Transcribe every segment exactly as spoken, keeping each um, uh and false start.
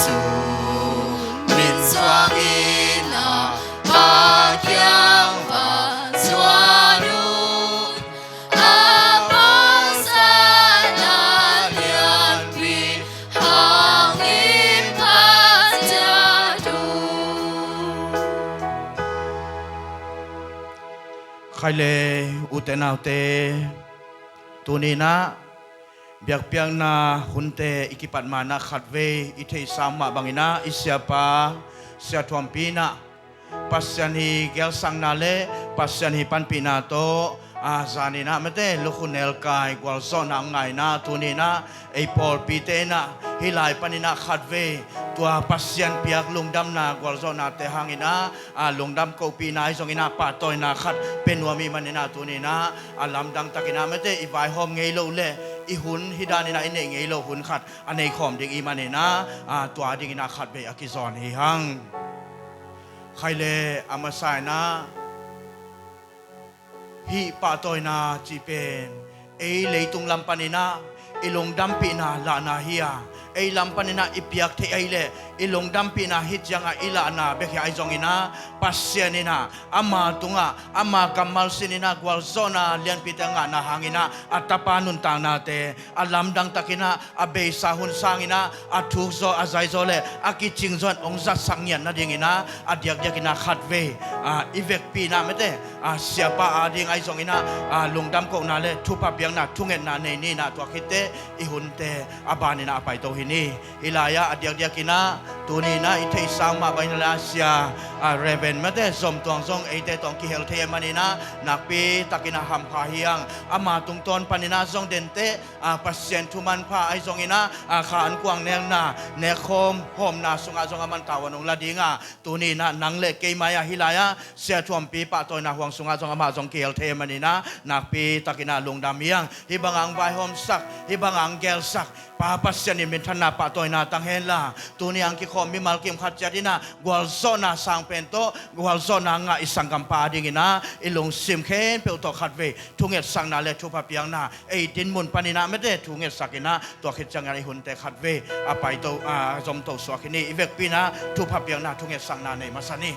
Min suangin a Pa kiang va zuan un, a masa na lianpi hangin phat ciat un. Khai le, ute naute, tuni-in ah biakpiakna hunte i kipat ma-in ah khatvei i theihsa mah bangin ah i siapa Sia Thuampi in ah Pasian' hi gelsakna le Pasian' hi panpihna tawh, a, zanin ah mate, lukhu nelkai gualzawhna hong ngah in ah, tuni-in ah ei pawlpite in ah hih lai panin ah khatvei tua Pasian piak lungdamna gualzawhnate hangin ah, a, lungdam kohpihna ahi zongin ah pahtawina khat pia nuam ahih manin ah, tuni-in ah a lamdang takin ah mate, i vaihawm ngei loh le i hun hih danin ah i neih ngei loh hun khat a nei khawm ding ahih manin ah, a, tua dingin ah khatvei a kizawn hi hang. Khai le, a masa-in ah hih pahtawina cih pen ei leitung lam panin ah i lungdampihna lahna hi a, ei lam panin ah i piak theih ahih leh i lungdampihna hih ciangah i lahna bek hi a, ahi zongin ah Pasian in ah ama tungah ama kammal sinin ah gualzawhna lianpite a ngahna hangin ah a Tapa nuntaknate a lamdang takin ah a beisa hun sangin ah a thukzaw, a zaizaw le a kicingzaw in hong zatsak ngiat nadingin ah a diakdiakin ah khatvei, a, i vekpi-in ah mate, a, siapa ading ahi zongin ah, a, lungdam kohna le thupha piakna, thungetna nei ni in ah, tua khit teh i hunte a banin ah a paito hi ni. Hih lai-ah a diakdiakin ah tuni-in ah i theihsa mah bangin ah Sia, a, Reverend mate Zom Tuang zong eite tawh hong kihel thei ahih manin ah nakpi takin ah hampha hi hang. Ama tungtawn panin ah zong denteh, a, Pasian thu manpha ahi zongin ah, a, kha an kuang nekna, nekkhawm hawmna sungah zong aman tavuan hong la ding a, tuni-in ah nang le kei mai-ah hih lai-ah Sia Thuampi pahtawina huang sungah zong amah zong kihel thei ahih manin ah nakpi takin ah lungdam hi hang. Hih bangah hong vaihawmsak, hih bangah hong gelsak Pa Pasian in minthanna pahtawina tang henla, tuni-a hong kikhawm mimal kim khat ciat in ah gualzawhna sang pen tawh gualzawhna ngah i sanggampa adingin ah i lungsim khempeuh tawh khatvei thungetsakna le thupha piakna ei dinmun panin ah mate thungetsak in ah, tua khit ciangin ah i hunte khatvei a paito, a, zomto suak hi ni. I vekpi-in ah thupha piakna thungetsakna nei masa ni.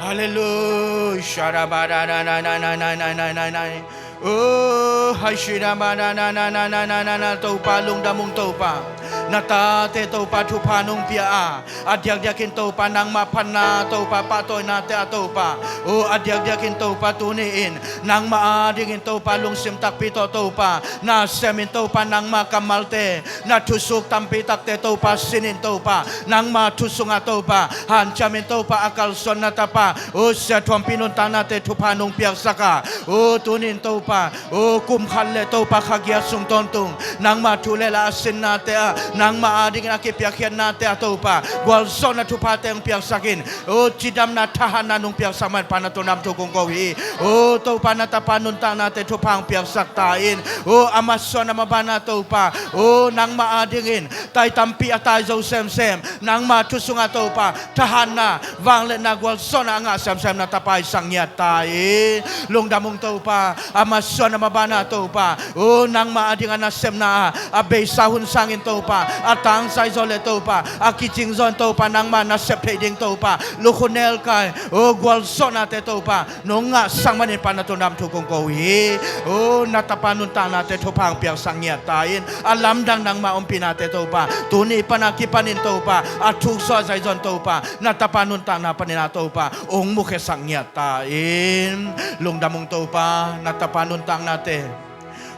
Halleluiah. Shadabadadadadadadadadadadai. Oh, hai shidabadadadadadadadadada, Topa lungdam ung Topa. Na tate Topa thupha nong pia a, a diakdiakin Topa nangmah phatna Topa, pahtawinate ah Topa, oh, a diakdiakin Topa tuni-in nangmah adingin Topa lungsim takpi tawh Topa na semin Topa nangmah kammalte, na thusuk tampi takte Topa sinin Topa, nangmah thu sungah Topa hanciamin Topa a kalsuan na tapa, oh, Sia Thuampi nuntaknate thupha nong piaksak a, oh, tuni-in Topa, oh, kum khat le Topa kha giat sung tawntung nangmah thu le la a sinnate ah, nangmah adingin a kipiakkhiatnate ah Topa gualzawhna thuphate hong piaksak in, oh, cidamna thahatna nong piaksak man Pa na tungah thu kong ko hi. Oh, Topa na tapa nuntaknate thupha hong piaksak ta in, oh, a masuan a maban ah Topa, oh, nangmah adingin tai tampi a tai zo semsem nangmah thu sungah Topa thahatna, vangliatna, gualzawhna a ngah semsem na tapa i sak ngiat ta in. Lungdam ung Topa, a masuan a maban ah Topa, oh, nangmah ading a nasepna ah a beisa hun sangin Topa, a tangzaizaw le Topa, a kicingzaw in Topa nangmah na sep theih ding Topa, lukhu nelkai, oh, gualzawhnate Topa nong ngahsak manin Pa na tungah thu kong ko hi. Oh, na tapa nuntaknate thupha hong piaksak ngiat ta in, a lamdang nangmah ompihnate Topa tuni pan a kipanin Topa a thukzaw a zaizaw in Topa na tapa nuntakna panin ah Topa hong mukhiasak ngiat ta in. Lungdam ung Topa, na tapa nuntaknate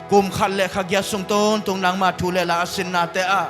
kum khat le kha giat sung tawntung nangmah thu le la a sinnate ah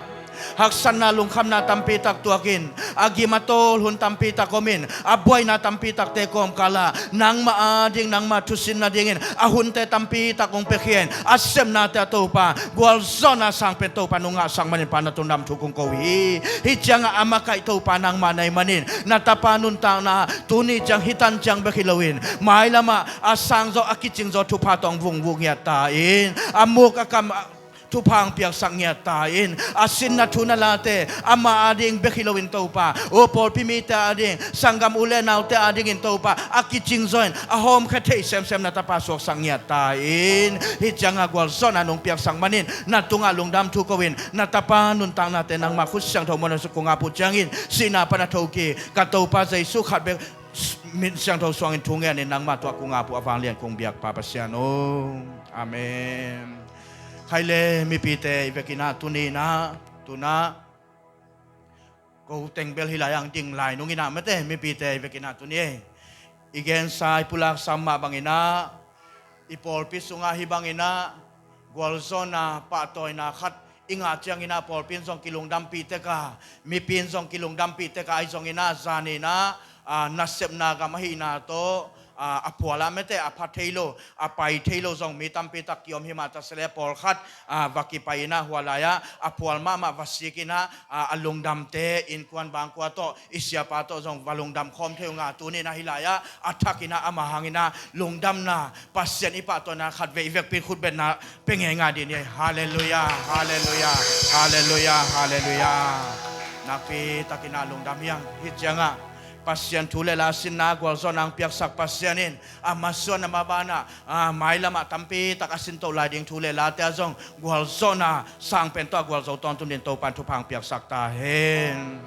haksatna lungkhamna tampi tak tuakin, a gim a tawl hun tampi tak omin, a buaina tampi takte kawmkal ah nangmah ading nangmah thusin nadingin a hunte tampi tak hong piakhia in, a sepnate ah Topa gualzawhna sang pen Topa nong ngahsak manin Pa na tungah thu kong ko hi. Hih ciangah a makaih Topa nangmah na hih manin na tapa nuntakna tuni ciang hih tan ciang bek hi loin mailam ah a sangzaw a kicingzaw thupha tawh hong vungvung ngiat ta in, a muk a kam a thupha hong piaksak ngiat ta in. A sinna thu na late ama ading bek hi loin Topa, aw pawlpi mite ading, sanggam u le naute adingin Topa, a kicing zawin a hawmkhia thei semsem na tapa suaksak ngiat ta in. Hih cianga gualzawhna nong piaksak manin na tungah lungdam thu ko-in, na tapa nuntaknate nangmah khut siangtho muanah suk kong ap uh ciangin, sihna pan a thokik ka Topa Jesu khat bek min siangtho suangin thu ngenin nangmah tungah kong ap uh, a vanglian kong biak Pa Pasian aw. Amen. Khai le mipite i vekinah tuninah, tunah ko teng bel hi lai ang ding lai nunginah mete mipite i vekinah tuni ei. I gensa i pulak sam mah banginah, i pawlpi sungah hih banginah gualzawhna pahtawina khat i ngah cianginah pawlpi in zong kilungdampih tek a, mipi in zong kilungdampih tek a, ahi zonginah zaninah, a, nasepna gam ahihna tawh, a, a phualah mete a pha thei lo, a pai thei lo zong mi tampi tak kiom hi mah ta sele pawlkhat, a, va kipai inah hua lai-ah a phual mahmah va sik inah, a, a lungdamte innkuan bangkua tawh i siapa tawh zong va lungdam khawm thei uh nga tuninah hih lai-ah a thak inah ama hanginah lungdamna Pasian i pahtawina khat vei vekpi khutbetna pia ngeingai dih ni. Halleluiah, halleluiah, halleluiah, halleluiah. Nakpi takinah lungdam hiang. Hih ciangah Pasian thu le la sinna gualzawhna hong piaksak Pasian in a masuan a mabanah, a, mailamah tampi tak a sintoh lai ding thu le late ah zong gualzawhna sang pen tawh a gualzo tawntung din Topan thupha hong piaksak ta hen.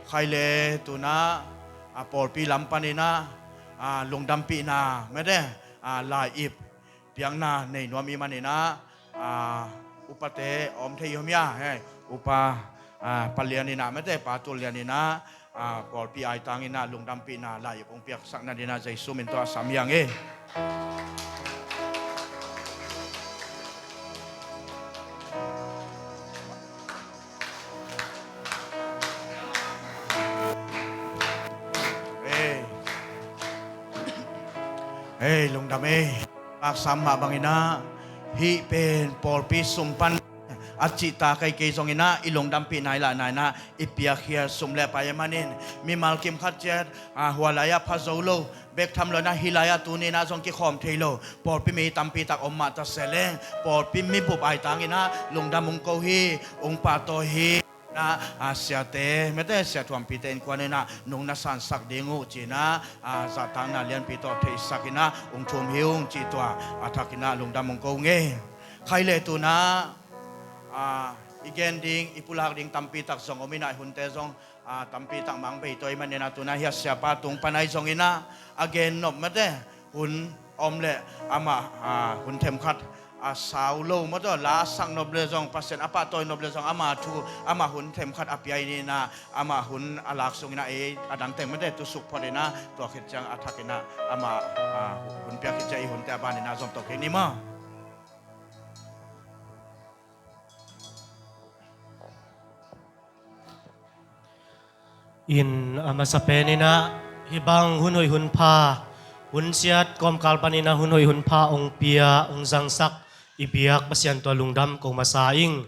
Khai le tunah a pawlpi lam paninah, a, lungdampihna mete, a, lai-ip piakna nei nuam i maninah, a, upate a om thei i om ia, hei, upa, a, Pa Lian inah mete Pa Tul Lian inah, a, pawlpi aitang inah lungdampihna lai-ip hong piaksak nadinah Jesu min tawh a sam hiang ei. Ei. Ei, lungdam ei. Paksam mah banginah hih pen pawlpi sum pan a cihta kei kei zonginah i lungdampih nai lah nainah i piakhia sum le pai a manin mimal kim khat ciat, a, hua lai-ah pha zo lo bek tham lo inah hih lai-ah tuninah zong kikhawm thei lo pawlpi mi tampi tak om mah ta seleng pawlpi mibup aitanginah lungdam hong ko hi, hong pahtawi hi. Inah, a, siate mete sia thuampite innkuan inah nung na sansak ding uh cinah, a, zahtakna lianpi tawh theihsakinah hong thum hi ung cih tua a thakinah lungdam hong ko ngei. Khai le tunah, a, i gen ding i pulak ding tampi tak zong om inah i hunte zong, a, tampi tak mang bei tawi maninah tunah hih a siapa tung pan ahi zonginah a gen nop mete hun om le amah, a, hun themkhat a sau lo maw tawh la a sak nop le zong Pasian a pahtawi nop le zong ama thu ama hun themkhat a pia inah ama hun a lak sunginah ei a dangteng mete tusuk phot inah tua khit ciang a thakinah ama, a, hun pia khit ciang i hunte a baninah zom to kik ni maw? In a masa peninah hih bang hun hoih hun pha, hun siat kawmkal paninah hun hoih hun pha hong pia hong zangsak i biak Pasian tua lungdam ko masa ing.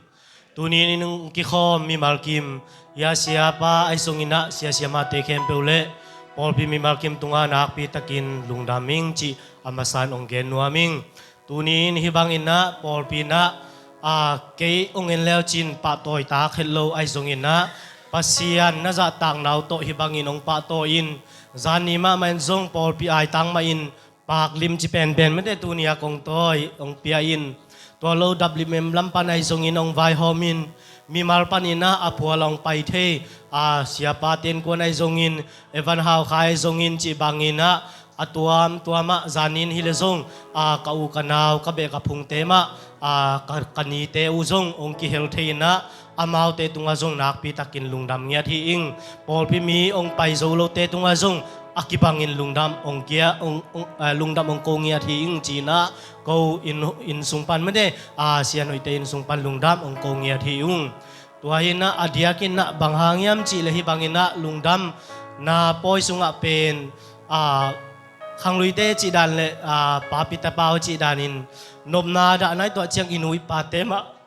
Tuni in hong kikhawm mimal kim, hih a siapa ahi zonginah sia siamahte khempeuh le pawlpi mimal kim tungah nakpi takin lungdam ing cih a masa in hong gen nuam ing. Tuni in hih banginah pawlpi inah, a, kei hong en leucin pahtawi tak het lo ahi zonginah Pasian na zahtakna uh tawh hih bangin hong pahtawi in, zan ni mahmah in zong pawlpi aitang mahin paklim ci penpen mete tuni a kong tawi hong pia in, tua lo daplim em lam pan ahi zongin hong vaihawm in, mimal paninah a phual a hong pai thei, a, siapate innkuan ahi zongin, Evan Hau Khai ahi zongin cih banginah a tuamtuamah zanin hi le zong, a, ka u ka nau ka beh ka phungte mah, a, ka, ka nite uh zong hong kihel thei inah amaute tungah zong nakpi takin lungdam ngiat hi ing. Pawlpi mi hong pai zo lote tungah zong a kibangin lungdam hong kia, hong, hong, a, lungdam hong ko ngiat hi ing cinah ko inn, inn sung pan mete, a, sianhoihte inn sung pan lungdam hong ko ngiat hi ung. Tua hinah a diakinah bang hang hiam cih le hih banginah lungdamna pawi sungah pen, a, khangluite cih dan le, a, papi tapau cih danin nopna dah nai tuah ciang i nu i pate mah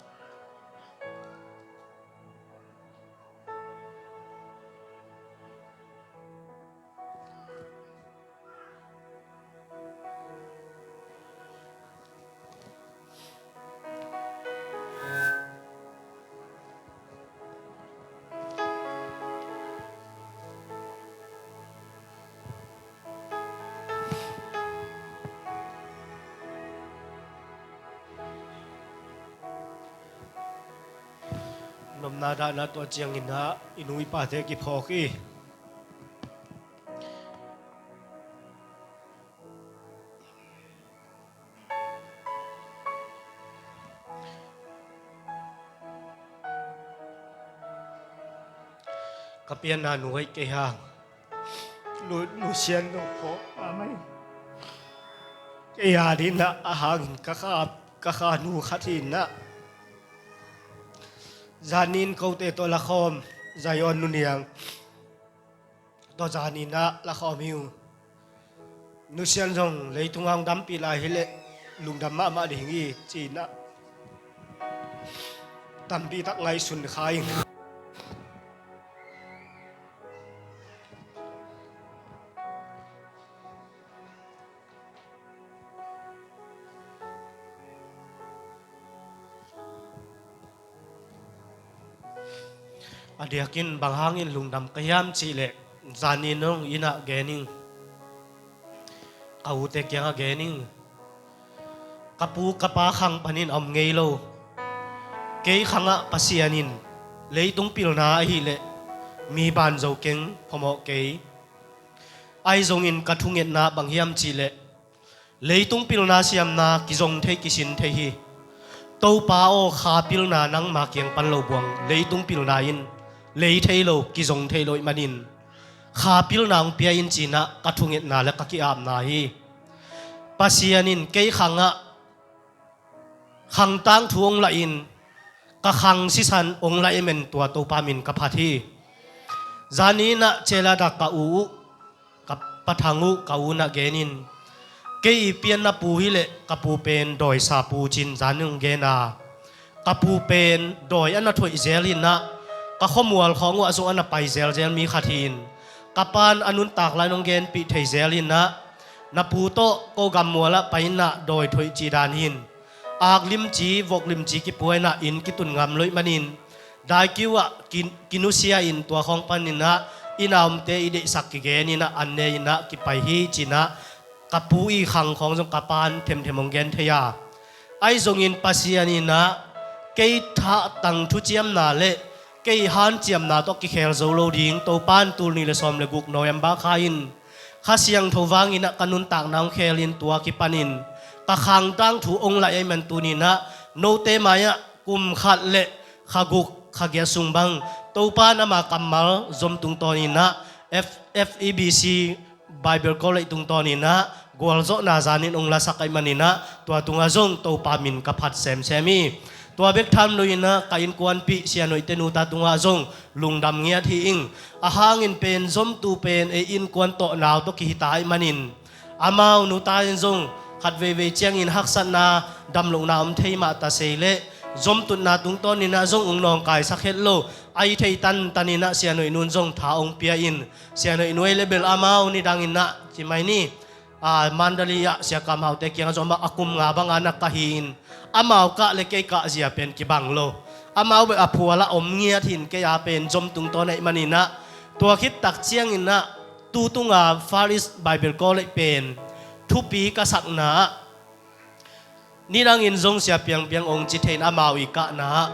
Na dahna tua ciangin ah i nu i pate kiphawk hi. Ka pianna nu aih kei hang. Lu, Lucian lo pho. Amen. Kei a dinah a hangin ka kha, ka kha nu khat hinah. Zanin kote tawh lakhawm, Zion nuniang. Tua zaninah lakhawm hi uh. Nusian zong leitung hong dampi lai hileh lungdam mahmah ding hi cinah tampi tak ngaihsun kha ing. A diakin bang hangin lungdam ka hiam cihleh, zanin hong innah gen ing. Ka ute kiangah gen ing. Ka pu ka pa khang panin a om ngei lo. Kei khangah Pasian in leitung pilna ahileh mi banzo keng phamawh kei. Ahi zongin ka thungetna bang hiam cihleh, leitung pilna siamna kizong thei kisin thei hi. Topa aw, kha pilna nangma kiang pan lo buang leitung pilna in lei thei lo, kizong thei lo ih manin kha pilna hong pia in cinah ka thungetna le ka ki-apna hi. Pasian in kei khangah khang tangthu hong lahin ka khang sisan hong lai emen tua Topa min ka phat hi. Zaninah celadak ka u uh, ka pathang uh ka unah genin, kei i pianna pu hileh ka pu pen dawisa pu cin zanin hong gena. Ka pu pen dawi a na thoih zel innah ka khuamual khawng uh ah zong a na pai zelzel mi khat hin. Ka pan a nuntak lai nong genpih thei zel innah na pu tawh ko gammual ah pai innah dawi thoih ci dan hin. Ak limci, vok limci kipua innah inn kitun ngam loih manin daikiu ah ki, kinusia in tua khawng paninah inn a omte i deihsak kigen innah an ne innah kipai hi cinah ka pu i khang khawng zong ka pan themthem hong gen thei a. Ahi zongin Pasian innah kei thahtang thuciamna le kei hanciamna tawh kikhel zo lo ding Topan tul nih le sawm le guk November kha in Kha Siangtho vanginah ka nuntakna hong khelin tua kipanin ka khangtang thu hong laih ahi man tuninah note mai-ah kum khat le kha guk kha giat sung bang Topan ama kammal zom tungtawninah F, F E B C Bible College tungtawninah gualzawhna zanin hong lasak ahi maninah tua tungah zong Topa min ka phat semsem hi. Tua bek tham loinah ka innkuanpih sianoihte nuta tungah zong lungdam ngiat hi ing. A hangin pen zomtu pen ei innkuan tawh nau tawh kihita ahi manin amau nuta in zong khat veivei ciangin haksatna damlohna om thei mah ta sei leh zomtutna tungtawninah zong ung nawngkaisak het lo ahi thei tantaninah sianoih nun zong tha ong pia in sianoih nuai le bel amau nidanginah ci mai ni. A, Mandalay ah Sia Kam Haute kiangah zong amah a kum nga banga na kah hi-in amau kah le kei kah zia pen kibang lo. Amau bek a phualah om ngiat hin kei a pen zom tungtawn ahi maninah tua khit tak cianginah tutunga Far East Bible College pen thupi ka sakna ah nidangin zong Sia Piang Piang ong ci thei-in amau i kahna ah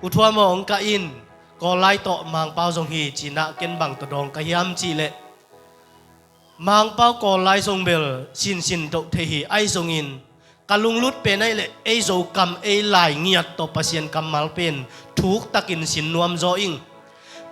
U Thua Maw ong kah in Kawl lai tawh Mangpau zong hi cinah ken bang tawh dawng ka hiam cihleh Mangpau Kawl lai zong bel sinsin doh thei hi. Ahi zongin ka lunglut pen ahi leh ei Zokam ei lai ngiat tawh Pasian kammal pen thuktakin sin nuam zaw ing.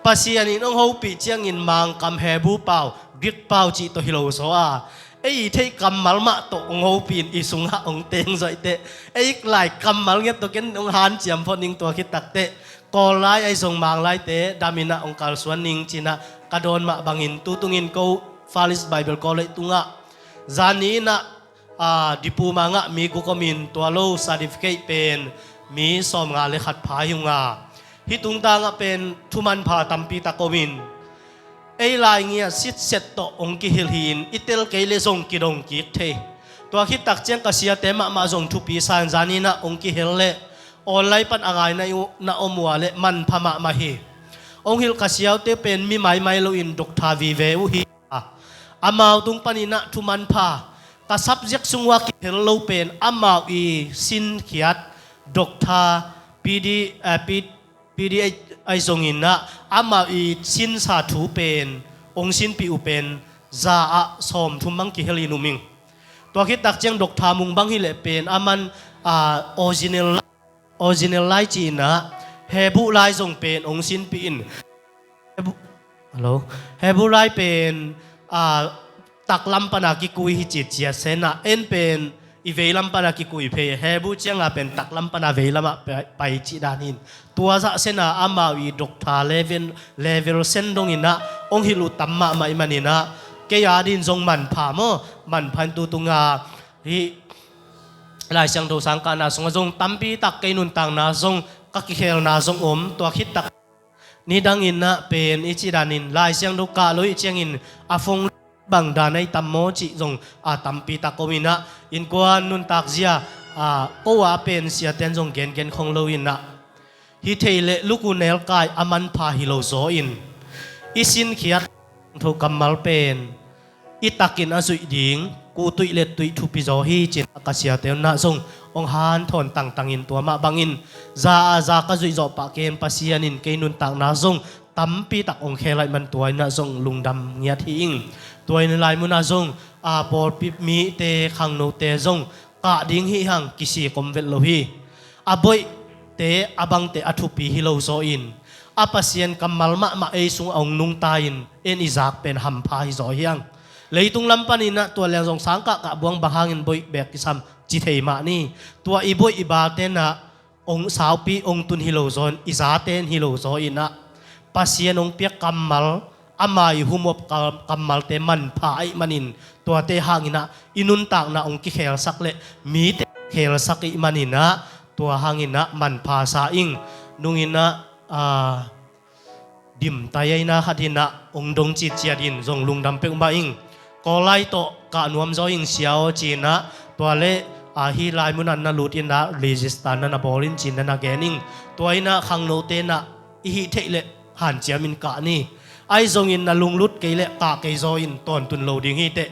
Pasian in hong hopih ciangin Mangkam Hebru pau Greek pau cih tawh hi lo zaw a ei i theih kammal mah tawh hong hopih in i sungah hong teng zawh i teh ei lai kammal ngiat tawh ken hong hanciam phot ning tua khit tak teh Kawl lai ahi zong Mang laite daminah hong kalsuan ning cinah ka dawn mah bangin tutungin ko Far East Bible College tungah zani inah a, diploma ngah mi guk omin tua lo certificate pen mi sawmnga le khat pha hi unga. Hih tungtangah pen thuman pha tampi tak omin ei lai ngiat sitset tawh hong kihilh hi-in i tel kei le zong kidong kik thei. Tua khit tak ciang ka siate mahmah zong thupi san zaninah hong kihel leh online pan a ngaina i uh na om uh a leh manpha mahmah hi. Hong hilh ka siaute pen mi maimai loin doctor vive uh hi. Amau tung paninah thuman pha ka subject sung uh a kihel lo pen amau i sinkhiat doctor P D, eh, P, P D H ahi zongin ah amau i sinsa thu pen ong sinpih uh pen za ah sawmthum bang kihel in um ing. Tua khit tak ciang Doctor Mung bang hi leh pen aman, ah, original, original lai ci-in ah Hebrew lai zong pen ong sinpih in. Hebrew, hello. Hebrew lai pen, ah, taklam pana kikui hi ci ciat sen ah, en pen i veilam pana kikui phei, Hebrew ciang a pen taklam pana veilam ah pai, pai cih dan hi in. Tua zah sen ah amau i doctor level, level sen dongin ah ong hilh uh tam mahmah ih manin ah, kei a din zong manpha maw, manpha in tu tung a hih Lai Siangtho sang kahna sungah zong tampi tak kei nuntakna zong ka kikhelna zong om. Tua khit tak nidangin ah pen i cih danin Lai Siangtho kah lo ih ciangin a phone bang dan ahi tam maw cih zong a tampi tak om in ah, innkuan nuntak zia, a, ko a pen siaten zong gengen khong lo in ah, hi thei leh luk uh nelkai a manpha hi lo zaw in, i sinkhiat tho kammal pen i takin a zuih ding kutuih le tuih thupi zaw hi cin a ka siate un ah zong ong hanthawn tangtang in, tua mah bangin za a za ka zuih zawh pah ken Pasian in kei nuntakna zong tampi tak ong khel ahih man tua in ah zong lungdam ngiat hi ing. Tua in lai mun ah zong a pawlpi mite khangnote zong kah ding hi hang kisik om vet lo hi. A boihte a bangte a thupi hi lo zaw in, a Pasian kammal mahmah ei sungah ong nungta in en i zak pen hampha hi zaw hi hang. Leitung lam panin ah tua leng zong sangkah kah buang bang hangin boih bek kisam ci thei mah ni. Tua i boih i balte in ah ong saupi ong tun hi lo zaw in, i zate in hi lo zaw in ah, Pasian ong piak kammal, ama i humop kam-, kammalte manpha ahih manin, tuate hangin ah i nuntakna ong kikhelsak le mite khelsak ih manin ah, tua hangin ah manpha sa ing. Nungin ah, a, dimtai aina khat in ah ong dong citciat in zong lungdam peuhmah ing. Kawllai tawh kah nuam zaw ing sia aw ci-in ah, tua leh, a, hih lai mun ah na lut in ah register na na bawl in ci-in na na gen ing. Tua in ah khangnote in ah i hih theih leh hanciam in kah ni. Ahi zongin na lunglut kei leh kah kei zaw in tawntun lo ding hi teh.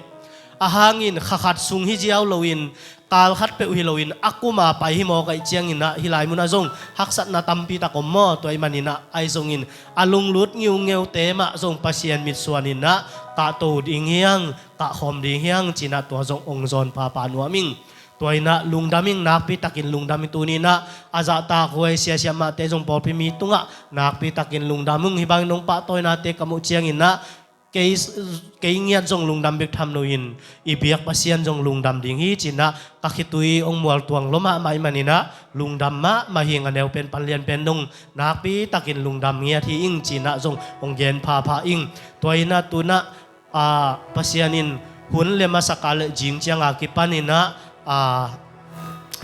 A hangin kha khat sung hi ziau lo in, kal khat peuh hi lo in a kum a pai hi mawk ahih ciangin ah hih lai mun ah zong haksatna tampi tak om maw, tua ih manin ah ahi zongin a lunglut ngiungeute mah zong Pasian mitsuan in ah kah to ding hi hang, kah khawm ding hi hang ci-in ah tua zong ong zawn phapha nuam ing. Tua in ah lungdam ing, nakpi takin lungdam ing. Tuni in ah a zahtak huai sia siamahte zong pawlpi mi tungah nakpi takin lungdam ung. Hih bangin ong pahtawinate ka muh ciangin ah kei, kei ngiat zong lungdam bek tham lo in, i biak Pasian zong lungdam ding hi ci-in ah ka khitui ong mualtuang lo mahmah ih manin ah lungdam mahmah hi ing. A neu pen pan lian pen dong nakpi takin lungdam ngiat hi ing ci-in ah zong ong gen phapha ing. Tua in ah tu-in ah, a, Pasian in hun le masa kal le zing ciang a kipan in ah, a,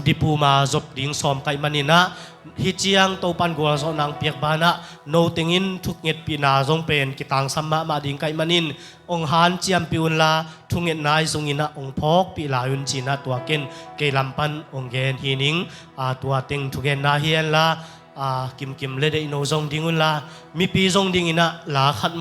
diploma zop ding sawm ka hih manin ah, hih ciang Topa'n gualzawhna ong piak banah no tengin thungetpihna zong pen kitangsam mahmah ding ka hih manin, ong hanciampih unla, thungetna ahi zongin ah ong phawkpih lai un ci-in ah tua ken kei lam pan ong gen hi ning. A, tua teng thugenna hi henla, a, kimkim le deihno zong ding unla, mipi zong dingin ah la khat